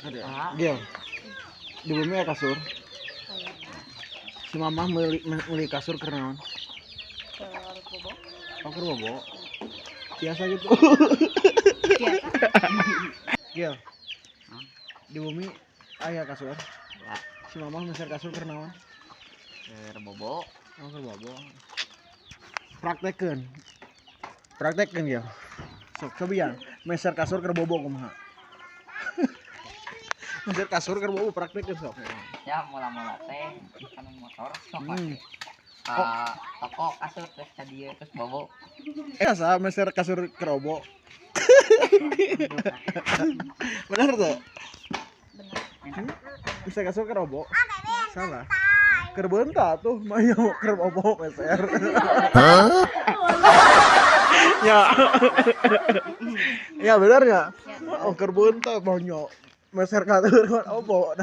Ada. Gil. Di bumi aya kasur. Aya. Si mamah meuli meuli kasur keur naon? Keur bobo. Oh, keur bobo. Biasa gitu. Biasa. Gil. Di bumi aya kasur. Ya. Si mamah meser kasur keur naon? Keur bobo. Oh, keur bobo. Praktekeun. Praktekeun, Gil. Sok cobian meser kasur keur bobo kumaha? Meser kasur keur bobo, praktekeun sok. Ya, mula-mula teh kan motor sok ka toko kasur, terus ka dieu, terus bobo. Eh, sa meser kasur keur bobo. Benar tuh? Benar. Meser kasur keur bobo. Salah. Keur beunta tuh, mah keur bobo meser. Ya. Ya, benar ya? Ya. Oh, keur beunta banyak. Meser kasur keur bobo.